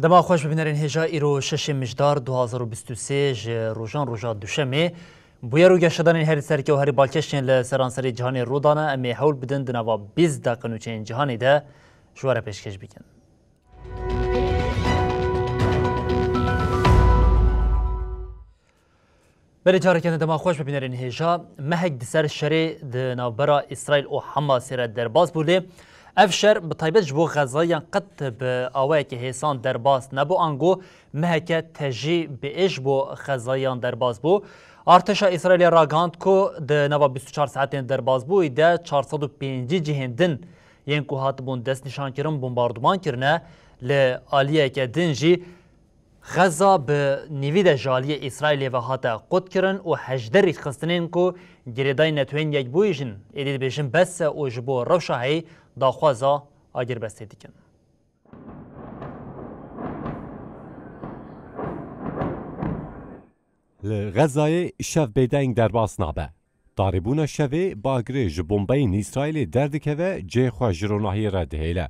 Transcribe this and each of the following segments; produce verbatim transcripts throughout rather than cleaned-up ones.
Dema xweş bibînerên hêja, îro şeşê Mijdar du hazar û bîst û sê ji rojan roja Duşemê. Bûyer û geşedanên herî serke û herî balkêş yên li seranserê cîhanê rû dane. Em ê hewl bidin di nava bîst deqe nûçeyên cîhanê de ji we re pêşkêş bikin. Belê, careke din dema xweş bibînerên hêja. Mehek di ser şerê di navbera Îsraîl û Hamasê re derbas bû, lê ev şer bi taybet ji bo Xezayiyan qet bi awayeke hêsan derbas nebû, ango meheke tejî bi êş bo Xezayiyan derbas bû. Artêşa Îsraîlê ragihand ku di nava bîst û çar saetên derbasbûyî de çar sed û pêncî cihên din yên ku hatibûn destnîşankirin bombarduman kirine, li aliyeke din jî Xeza bi nîvî de ji aliyê Îsraîlê ve hate qutkirin û hejdeh rêxistinên ku girêdayî Netewên Yekbûyî jin êdî dibêjin bes e û ji bo rewşa heyî daxwaza agirbestê dikin. Li Xezayê şev bêdeng derbas nabe. Darîbûna şevê bagirê ji bombeyên Îsraîlê derdikeve, cihê xwe ji ronahiyê re dihêle.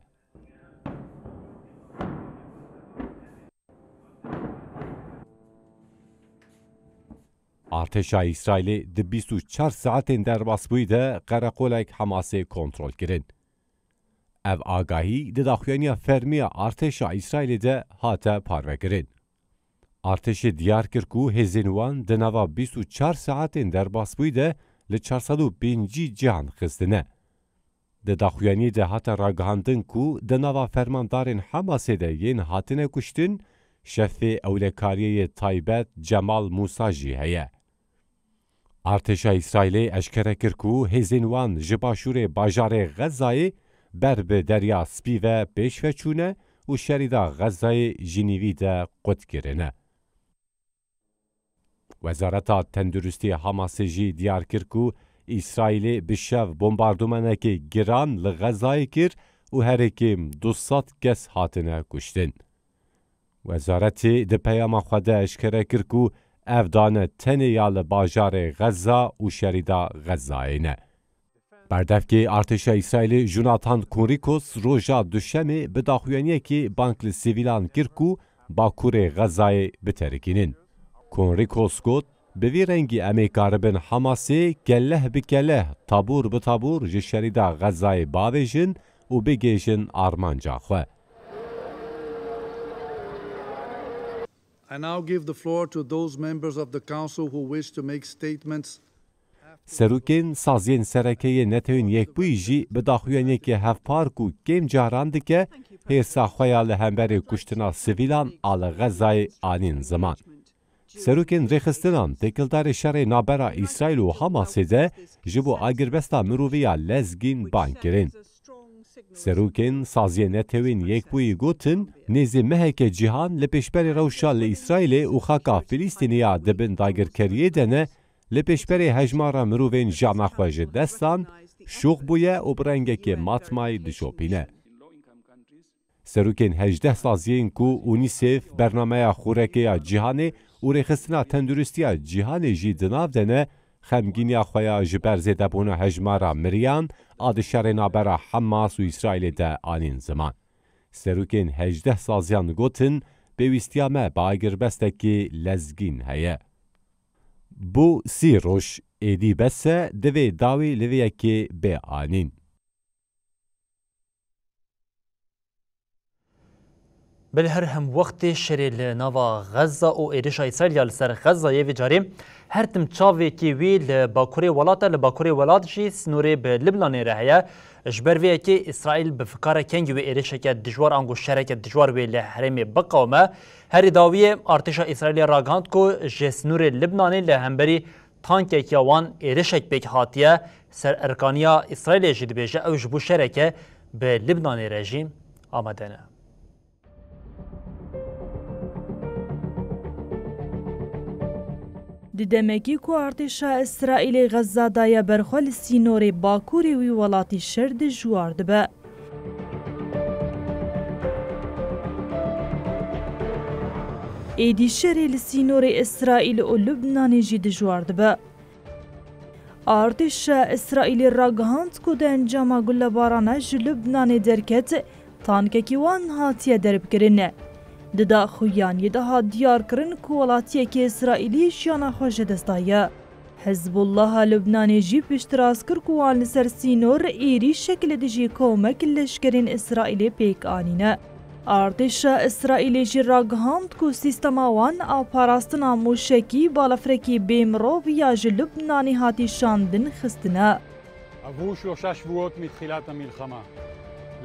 Artêşa Îsraîlê di bîst û çar saetên derbasbûyî de qereqolek Hamasê kontrol kirin. Ev agahî di daxuyaniya fermî ya artêşa Îsraîlê de hate parvekirin. Artêşê diyar kir ku hêzên wan di nava bîst û çar saetên derbasbûyî de li çar sed û pêncî cihan xistine. Di daxuyaniyê de hate ragihandin ku di nava fermandarên Hamasê de yên hatine kuştin, şefê ewlekariyê yê taybet Cemal Mûsa jî heye. Artêşa Îsraîlê eşkere kir ku hêzên wan ji başûrê bajarê Xezayê ber bi Derya Spî ve pêş ve çûne û şerîda Xezayê ji nîvî de qut kirine. Wezareta Tenduristî Hamasê jî diyar kir ku Îsraîlê bi şev bombardumanekê giran li Xezayê kir û herê kêm du sed kes hatine kuştin. Wezaretê di peyama xwe de eşkere kir ku ev dane tenê ya li bajarê Xeza û şerîda Xezayê ne. Berdevkê artêşa Îsraîlê Jonathan Konrikos roja Duşemê bi daxuyaniyekê bang li sivîlan kir ku bakurê Xezayê biterikînin. Konrikos got, bi vî rengî em ê karibin Hamasê keleh bi keleh, tabûr bi tabûr ji şerîda Xezayê bavêjin û bigihêjin armanca xwe. I now give the floor to those members of the council who wish to make statements. Serokên saziyên sereke yê Netewên Yekbûyî jî bi daxuyaniyekê hevpar ku kêm caran dike hêrsa xwe ya li hemberî kuştina sivîlan a li Xezayê anîn ziman. Serokên rêxistinan têkildarê şerê navbera Îsraîl û Hamasê de ji bo agirbesta mirovî ya lezgîn bang kirin. Serokên Saziyê Netewên Yekbûyî gotin, nêzî meheke cîhan li pêşberî rewşa li Îsraîlê û xaka Filîstînê ya di bin dagirkeriyê de ne, li pêşberê hejmara mirovên jiyana xwe ji dest dan, şox bûye û bi rengekê matmayî dişopîne. Serokên hejdeh saziyên ku UNICEF, Bernameya Xureke ya Cîhanê û Rêxistina Tenduristiya Cîhanê jî di nav de ne, xemgîniya xwe ya ji ber zêdebûna hejmara miriyan a di şerê navbera Hamas û Îsraîlê de anîn ziman. Serokên hejdeh saziyan gotin, pêwîstiya me bi agirbestekî lezgîn heye. Bo sî roj êdî bes e, divê dawî li vê yekê bê anîn. Belê her hemwextê şerê li nava Xezza û êrişa Îsraîl ya li ser Xezza yê vê carê her tim çavekî wî li bakurê welat e, li bakurê welat jî sînorê bi Libnanê re heye. Ji ber vê yekê Îsraîl bi fikar e kengî wê êrişeke dijwar ango şereke dijwar wê li herêmê biqewime. Herî dawiyê artêşa Îsraîlê ragihand ku ji sînorê Libnanê li hemberî tankek ya wan êrişek pêk hatiye. Sererkaniya Îsraîlê jî dibêje ew ji bo şereke bi Libnanê re jî amade ne. Di demekî ku artêşa Îsraîlê Xezza daye ber xwe, li sînorê bakurê wî welatî şer dijwar dibe. Êdî şerê li sînorê Îsraîl û Lubnanê jî dijwar dibe. Artêşa Îsraîlê ragihand ku di encama gulebarana ji Lubnanê derket, tankekî wan hatiye derbkirin. Di daxuyaniyê de hat diyarkirin ku welatiyekî Îsraîlî jiyana xwe ji dest daye. Hizbullaha Lubnanê jî piştrast kir ku wan li ser sînor êrîşek li dijî komek leşkerên Îsraîlê pêk anîne. Artêşa Îsraîlê jî ragihand ku sîstema wan a parastina mûşekî balafrekî bê mirov ya ji Lubnanê hatî şandin xistine. עברו שלושה שבועות מתחילת המלחמה.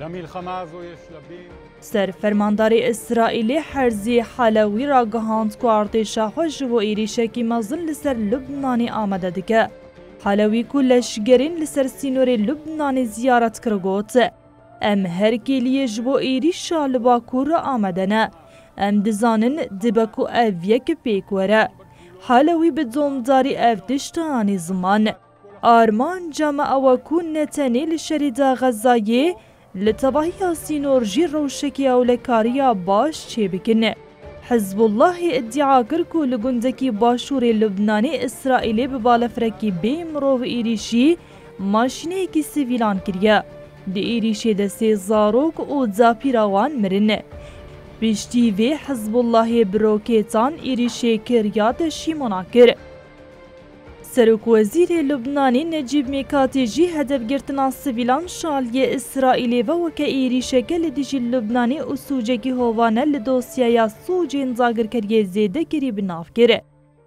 למלחמה הזו יש שלבים. Serfermandarê Îsraîlê Herzî Helewî ragihand ku artêşa xwe ji bo êrîşekî mezin li ser Lubnanê amade dike. Helewî ku leşgerên li ser sînorê Lubnanê ziyaret kir got, Em her kêliyê ji bo êrîşa li Bakur amade ne. Em dizanin dibe ku ev yek pêk were. Helewî bi domdarî ev tişt anî ziman. Armanca me ew e ku ne tenê li şerî de Xezayê, li tevahiya sînor jî rewşekê ewlekariya baş çêbikin. Hizbullahê îdia kir ku li gundekî başûrê Lubnanê Îsraîlê bi balefrekî bê mirov êrîşî maşîneyekî sivîlan kiriye. Di êrîşê de sê zarok û dapîra wan mirin. Piştî vê Hizbullahê bi rokêtan êrîşê Kiryat Şîmona kir. Serokwezîrê Lubnanê Necîb Mîkatî jî hedefgirtina sivîlan şaliyê Îsraîlê ve weke êrîşeke li dijî Lubnanê û sûcekî hovane li dosyeya sûcên dagirkeriyê zêdekerî bi nav kir.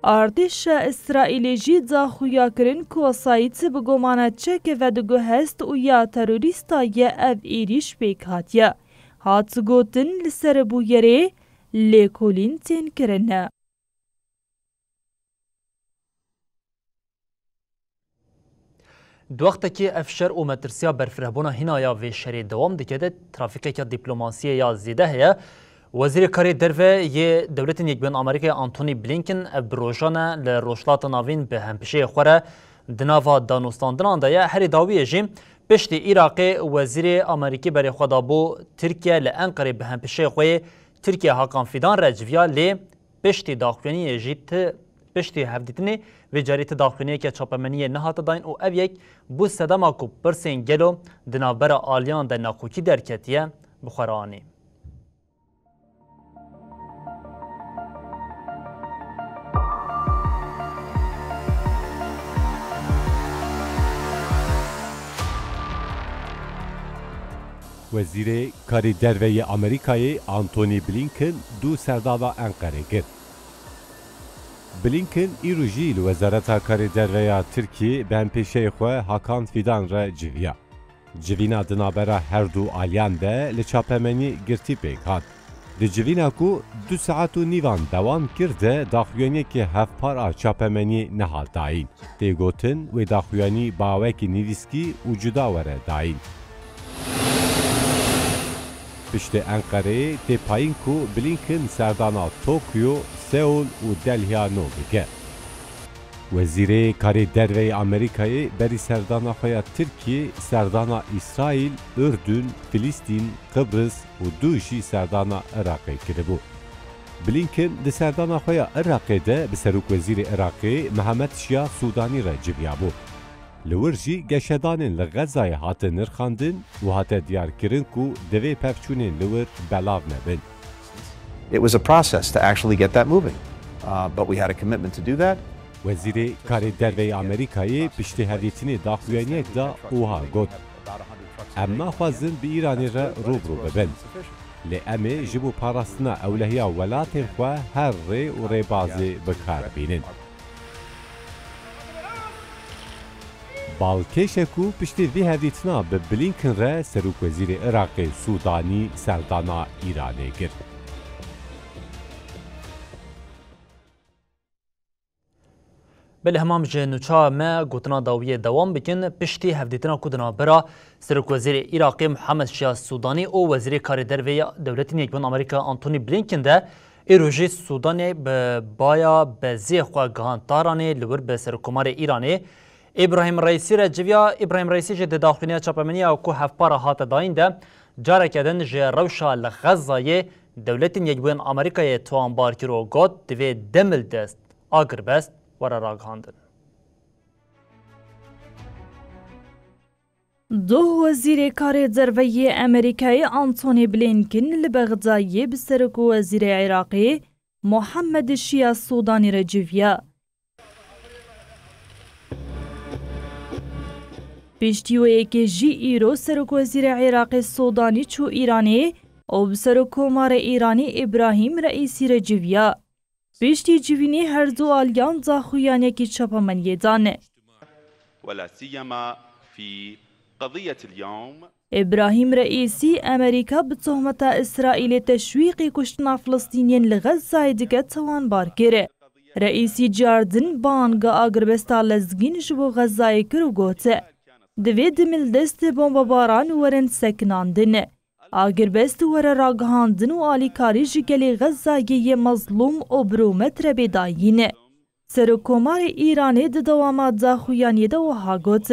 Artêşa Îsraîlê jî daxuya kirin ku wesayît bi gomana çek vediguhest û ya terorîsta ye ev êrîş pêk hatiye. Hat gotin li ser bûyerê lêkolîn tên kirin. Di wextekî ev şer û metirsiya berfirehbûna hîna ya vê şerê dewam dike de, trafîkeke dîplomasiyê ya zêde heye. Wezîrê Karê Derve yê Dewletên Yekbûyên Amerîkayê Antony Blinken ev bi rojan e li Rojhilata Navîn bi hempişeyê xwe re di nava danûstandinan de ye. Herî dawiyê jî piştî Iraqê wezîrê Amerîkî berê xwe dabû Tirkiye, li Enqerê bi hempişeyê xwe yê Tirkiye Hakan Fidan re civiya, lê piştî daxuyaniyê jî ti, piştî hevdîtinê vê carî ti daxuyaniyeke çapemeniyê nehate dayîn û ev yek bû sedema ku pirsên gelo di navbera aliyan de naxokî derketiye bi xwe re anî. Wezîrê Karê Derve yê Amerîkayê Antony Blinken dû serdana Enqerê kir. Blinken îro jî li Wezareta Karê Derve ya Tirkiyê bi hempêşeyê xwe Hakan Fidan re civiya. Civîna di navbera her du aliyan de li çapemenî girtî pêk hat. Di civîna ku du saet û nîvan dewam kir de daxuyaniyeke hevpar a çapemenî nehat dayîn. Tê gotin wê daxuyanî bi awekî nivîskî û cuda were dayîn. Piştî Enqereyê tê payîn ku Blinken serdana Tokyo, Seul û Delhiya nû bike. Wezîrê Karê Derve yê Amerîkayê berî serdana xwe ya Tirkiyê serdana Îsraîl, Urdun, Filîstîn, Qibris û dû jî serdana Iraqê kiribû. Blinken di serdana xwe ya Iraqê de bi serokwezîrê Iraqê Mihemed Şiya Sûdanî re civiyabû. Li wir jî geşedanên li Xezayê hate nirxandin û hate diyarkirin ku divê pevçûnên li wir belav nebin. It was a process to actually get that moving, uh, but we had a commitment to do that. Wezîrê Karê Derve yê Amerîkayê piştî hevdîtinê daxuyaniyek da û wiha got, Em naxwazin bi Îranê re rû bi rû bibin. Lê em ê ji bo parastina ewlehiya welatên xwe her rê û rêbazê bi kar bînin. Balkêş e ku piştî vî hevdîtina bi Blinken re Serokwezîrê Iraqê Sûdanî serdana Îranê kir. Belê hemam ji nûçeya me gotina dawiyê dewam bikin. Piştî hevdîtina ku di navbera Serokwezîrê Iraqê Mihemed Şiya Sûdanî û Wezîrê Karê Derve ya Dewletên Yekbûn Amerîka Antony Blinken de Îro jî Sûdanê bi baya beziyê xwe gihand Tahranê li wir bi Serokkomarê Îranê Îbrahîm Reîsî re civiya. Îbrahîm Reîsî jî di daxuyaniya çapemeniya ku hevpar re hate dayîn de careke din ji rewşa li Xezayê Dewletên Yekbûyên Amerîkayê tawanbar kir û got, divê demildest agirbest were ragihandin. Doh Wezîrê Karê Derve yê Amerîkayê Antony Blinken li Bexdayê bi Serok û Wezîrê Iraqê Muhammed Şia Sûdanî re civiya. Piştî wê yekê jî îro Serok Wezîrê Iraqê Sûdanî çû Îranê û bi Serokkomarê Îranî Îbrahîm Reîsî re civiya. Piştî civînê her du aliyan daxuyaniyekî çapemeniyê dan. ولا سيما في قضية اليوم. Îbrahîm Reîsî, Amerîka bi tohmeta Îsraîlê teşwîqî kuştina Filistîniyên li Xezayê dike tawanbar kir. Reîsî cardin banga agirbesta lezgîn ji bo Xezayê kir û got, divê demildest bombebaran werin sekinandin. Agirbest were ragihandin û alîkarî ji gelê Xezayê yê mezlûm û birûmet re bê dayîn. Serokkomarê Îranê di dewama daxuyaniyê de wiha got,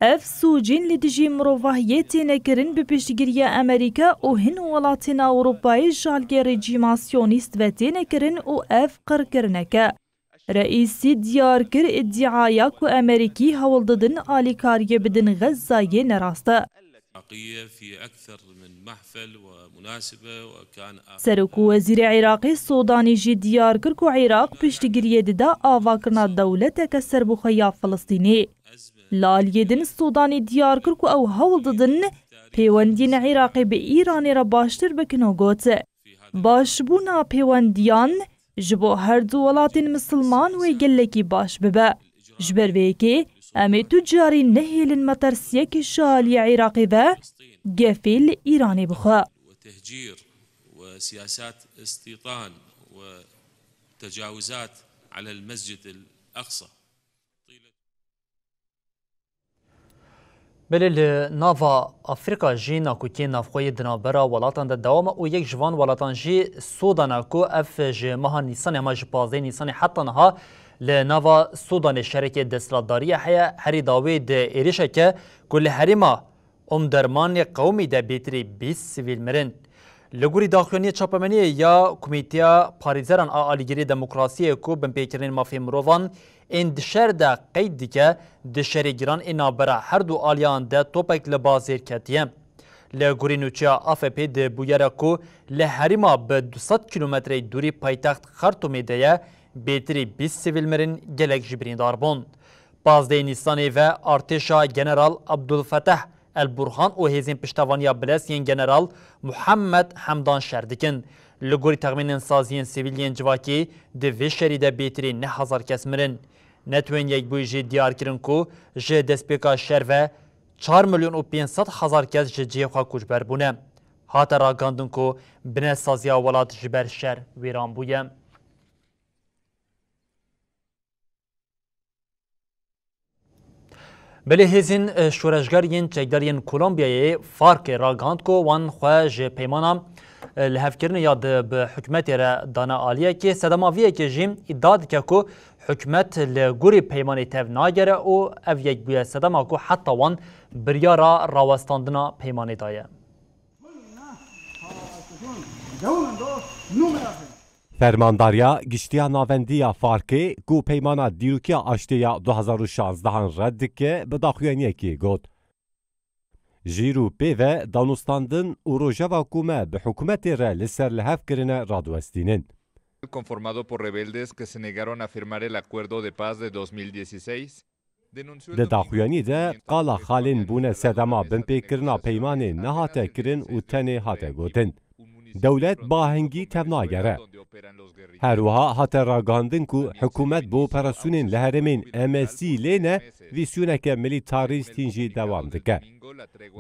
ev sûcên li dijî mirovahiyê têne kirin bi piştgiriya Amerîka û hin welatên Ewropayê ji aliyê rejîma Siyonîst ve têne kirin û ev qirkirinek e. Reîsî diyar kir, îdiaya ku Amerîkî hewl didin alîkariyê bidin Xezayê ne rast e. في أكثر من محفل ومناسبة وكان Serok û Wezîrê Iraqê Sûdanî jî diyar kir ku Iraq piştgiriyê dide avakirina dewleteke serbixwe ya Filistînê. Li aliyê din Sûdanî diyar kir ku ew hewl didin pêwendiyên Iraqê bi Îranê re baştir bikin û got, başbûna pêwendiyan ji bo her du welatên misilman wê gelekî baş bibe. Ji ber vê yekê em ê tu carî nehêlin metirsiyek ji aliyê Iraqê ve gefê li Îranê bixwe. وتهجير وسياسات استيطان وتجاوزات على المسجد الأقصى. Belê li nava Afrîka jî nakokiyên navxweyî di navbera welatan de dewam e û yek ji van welatan jî Sûdan e ku ev ji meha Nîsanê hema ji pazdehê Nîsanê heta niha li nava Sûdanê şerekê desthilatdariyê heye. Herî dawî di êrişeke ku li herêma Omdurmanê qewimî de bêtirî bîst sivîl mirin. Li gorî daxuyaniyê çapemeniyê ya Komîteya Parêzeran a Alîgirê Demokrasiyê ku binpêkirinên mafê mirovan ên di şer de qeyd dike, di şerê giran ê navbera her du aliyan de topek li bazêr ketiye. Li gorî nûçeya A F P'ê di bûyera ku li herêma bi du sed kîlometreyê dûrî paytext Xartûmê de ye, bêtirî bîst sivîl mirin, gelek jî birîndar bûn. Pazdehê Nîsanê ve artêşa General Abdulfetah El Burhan û hêzên piştevaniya bilez yên General Muhammed Hemdan şer dikin. Li gorî texmînên saziyên sivîl yên civakî, di vê şerî de bêtirî neh hezar kes mirin. Netwên Yekbûyî jî diyar kirin ku ji destpêka şer ve çar milyon û pênc sed hezar kes ji cihê xwe koçber bûne. Hate ragihandin ku binesaziya welat ji ber şer wêran bûye. Belê hêzên, e, şoreşger yên çekdar yên Kolombiyayê, FARC'ê ragihand ku wan xwe ji peymana, e, lihevkirinê ya di bi hikûmetê re dane aliyekê. Sedema vê yekê jî îdia dike ku hikûmet li gorî peymanê tev nagere û ev yek bûye sedema ku heta wan biryara rawestandina peymanê daye. Fermandariya Giştî ya Navendî ya FARC'ê ku peymana dîrokiya aştê ya du hazar û şanzdehan red dike, bi daxuyaniyekê got, ji îro pê ve danûstandin û rojeva ku me bi hikûmetê re li ser lihev kirine radiwestînin. Conformado por rebeldes que se negaron a firmar el acuerdo de paz de dos mil dieciséis. Di daxuyanî de qala xalên bûne sedema binpêkirina peymanê nehate kirin û tenê hate gotin, dewlet bi ahengî tevnagere. Her wiha hate ragihandin ku hikûmet bi operasyonên li herêmên M S C lê ne, vîsyoneke milîtarîst hîn jî dewam dike.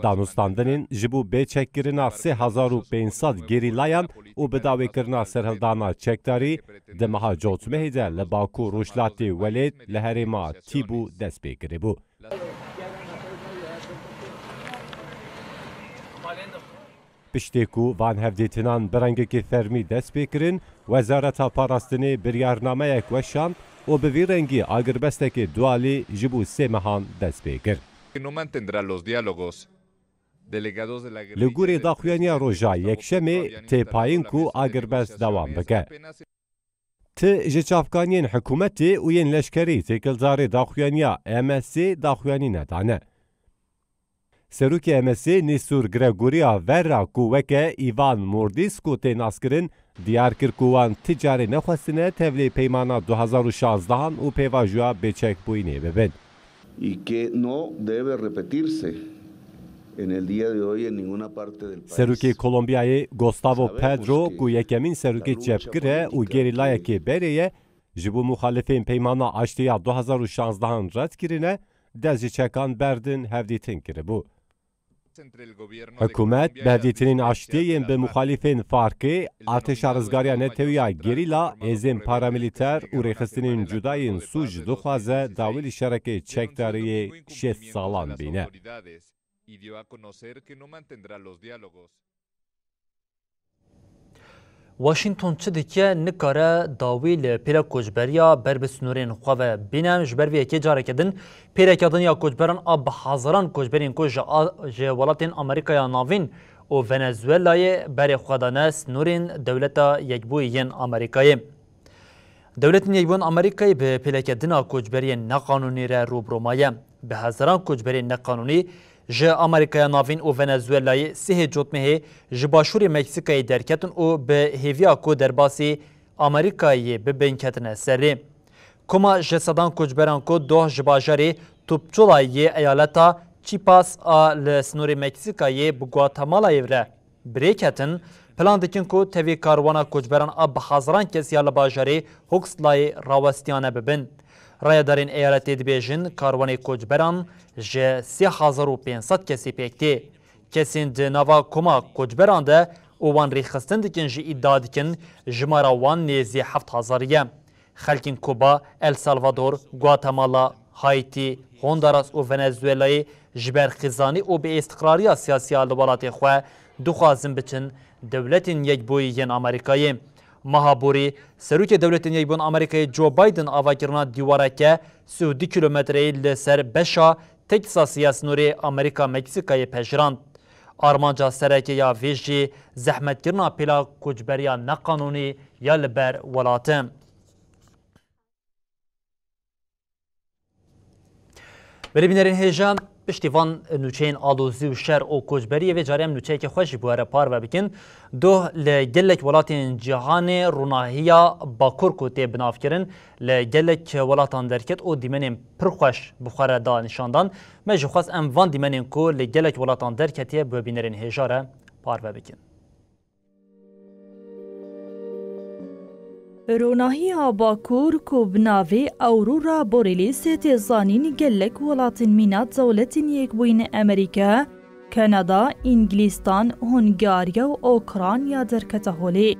Danûstandinên ji bo bêçekkirina sê hezar û pênc sed gerîlayan û bidawêkirina serhildana çekdarî di meha Cotmehê de li bakur rojhilatê welêt li herêma Tîbû dest pê kiribû. Piştê ku van hevdîtinan bi rengekî fermî dest pê kirin, Wezareta Parastinê biryarnameyek weşand û bi vî rengî agirbestekê dualî ji bo sê mehan dest pê kir. No mantendrá los diálogos. Li gorî daxuyaniya roja Yekşemê tê payîn ku agirbest dewam bike. Ti ji çavkaniyên hikûmetê û yên leşkerî têkildarê daxuyaniya M S C daxuyanî nedane. Serokê M S C Nîsûr Gregoria Verra ku weke Îvan Mordîsko tê naskirin, diyar kir ku wan ti carê nexwestine tevlî peymana du hazar û şazdehan û pêvajoya bêçekbûyînê bibin. Y que no debe repetirse en el día de hoy en ninguna parte del país. Serokê Kolombiyayê Gustavo Pedro ku yekemîn serokê çepgir e û gerîlayekê berê ye, ji bo muxalifên Peymana Aştî ya du hazar û şazdehan red kirine, dest ji çekan berdin hevdîtin kiribû. Hikûmet bi hevdîtinên aştiyê yên bi muxalîfên FARCê, Artêşa Rizgariya Netewî ya Gerîla, hêzên paramîlîter û rêxistinên cuda yên sûc dixwaze dawî li şerekê çekdariyê şêst salan bîne. Washington çi dike, nikare dawî li pêle koçberiya ber bi sînorên xwe ve bîne. Ji ber vê yekê careke din pêleke din ya koçberan a bi hezaran koçberên ku ji a-, ji welatên Amerîkaya Navîn û Venezuelayê berê xwe dane sînorên Dewleta Yekbûyî yên Amerîkayê. Dewletên Yekbûyên Amerîkayê bi pêleke din a koçberiyên neqanûnî re rû bi rû maye. Bi hezaran koçberên neqanûnî ji Amerîkaya Navîn û Venezuelayê sihê cotmehê ji başûrê Meksîkayê derketin û bi hêviya ku derbasî Amerîkayê bibin ketine serê. Koma ji sedan koçberan ku doh ji bajarê Tupçula yê eyaleta Chiapas a li sînorê Meksîkayê bi Guatemalayê re bi rê ketin, plan dikin ku tevî karwana koçberan a bi hezaran kes ya li bajarê Huxlayê rawestiyane bibin. Rayedarên eyaletê dibêjin karwanê koçberan ji sê hezar û pênc sed kesê pêk tê. Kesên di nava koma koçberan de û wan rêxistin dikin jî îdia dikin jimara wan nêzî heft hezarî ye. Xelkên Kuba, El Salvador, Guatemala, Haîtî, Honduras û Venezuelayê ji ber xizanî û bêîstiqrariya siyasî ya li welatê xwe dixwazin biçin Dewletên Yekbûyî yên Amerîkayê. Meha borî, Serokê Dewletên Yekbûyî yên Amerîkayê Joe Biden avakirina dîwareke sî û du kîlometreyê li ser beşa Texasê ya sînorê Amerîka-Meksîkayê pejirand. Armanca sereke ya vê jî zehmetkirina pêla koçberiya neqanûnî ya li ber welat e. Belê bînerên hêja, piştî van nûçeyên alozî û şer û koçberiyê vê carê em nûçeyeke xwe jî bi we re parve bikin. Doh li gelek welatên cîhanê ronahiya bakur ku tê binavkirin, li gelek welatan derket û dîmenên pir xweş bi xwe re da nîşandan. Me jî xwest em van dîmenên ku li gelek welatan derketiye bi we bînerên hêja re parve bikin. Ronahiya Bakur ku bi navê Aurora Borealis tê zanîn, gelek welatên mîna Dewletên Yekbûyîn Amerîka, Kanada, Îngilîstan, Hungarya û Ukrayna derkete holê.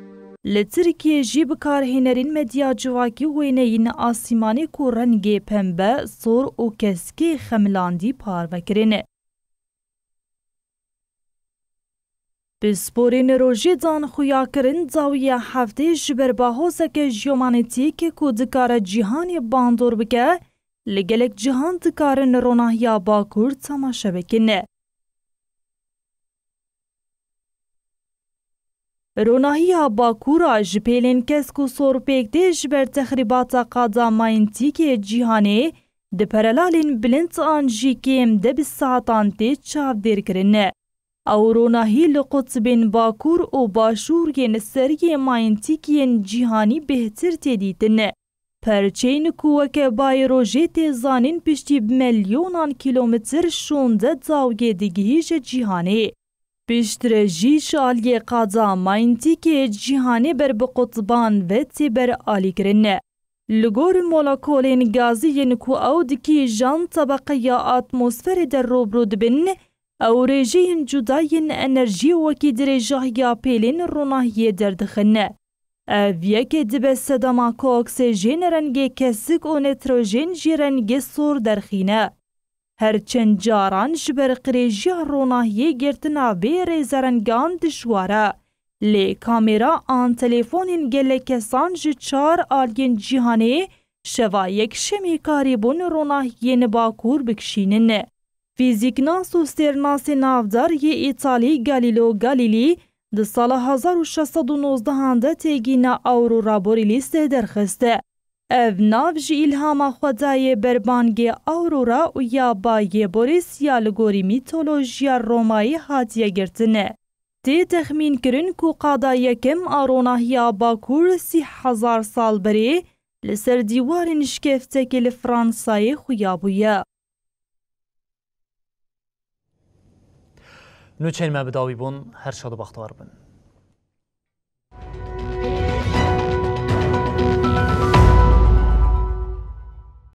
Li Tirkiyê jî bikarhênerên medya civakî wêneyên asîmanê ku rengê pembe, sor û keskê xemilandî parve kirin. Pisporên rojê dan xuyakirin dawiya heftê ji ber bahozeke jeomanetîk ku dikare cîhanê bandor bike, li gelek cihan dikarin ronahiya bakur temaşe bikin. Ronahiya Bakur a ji pêlên kesk û sor pêk tê ji ber texrîbata qada mayîntîkê cîhanê di perelalên bilind an jî kêm de bi saetan tê çavdêrkirin. Ew ronahî li qutbên bakur û başûr yên seriyê mayîntîk yên cîhanî bêhtir tê dîtin. Perçeyên ku weke bayê rojê tê zanîn piştî bi milyonan kîlometr şûnde dawiyê digihîje cîhanê. Piştre jî ji aliyê qada mayîntîkê cîhanê ber bi qutban ve tê beralîkirin. Li gor molekolên gazî yên ku ew dikîjan, tebeqeya atmosferê de rûbirû dibin, ew rêjeyên cuda yên enerjiyê wekî dirêjahiya pêlên ronahiyê derdixin. Ev yek dibe sedema ku oksijên rengê kesik û nitrojên jî rengê sor derxîne. Her çend caran ji ber qirêjiya ronahiyê girtina vê rêzerengan dijwar e. Lê kamera an telefonên gelek kesan ji çar aliyên cîhanê şeva yekşemê karîbûn ronahiyên bakur bikişînin. Fîzîknas û stêrnasê navdar yê Îtalî Galîlo Galîlî di sala hezar û şeş sed û nozdehan de têgîna Aurora Borealis derxist. Ev nav ji îlhama xwe dayê berbangê Aurora û ya bayê Boris ya li gorî mîtolojiya Romayê hatiye girtin. Tê texmînkirin ku qada yekem a ronahiya Bakur sî hezar sal berê li ser dîwarên şkeftekê li Fransayê xuya bûye. Nûçeyên me bi dawî bûn, her şad û bextewar bin.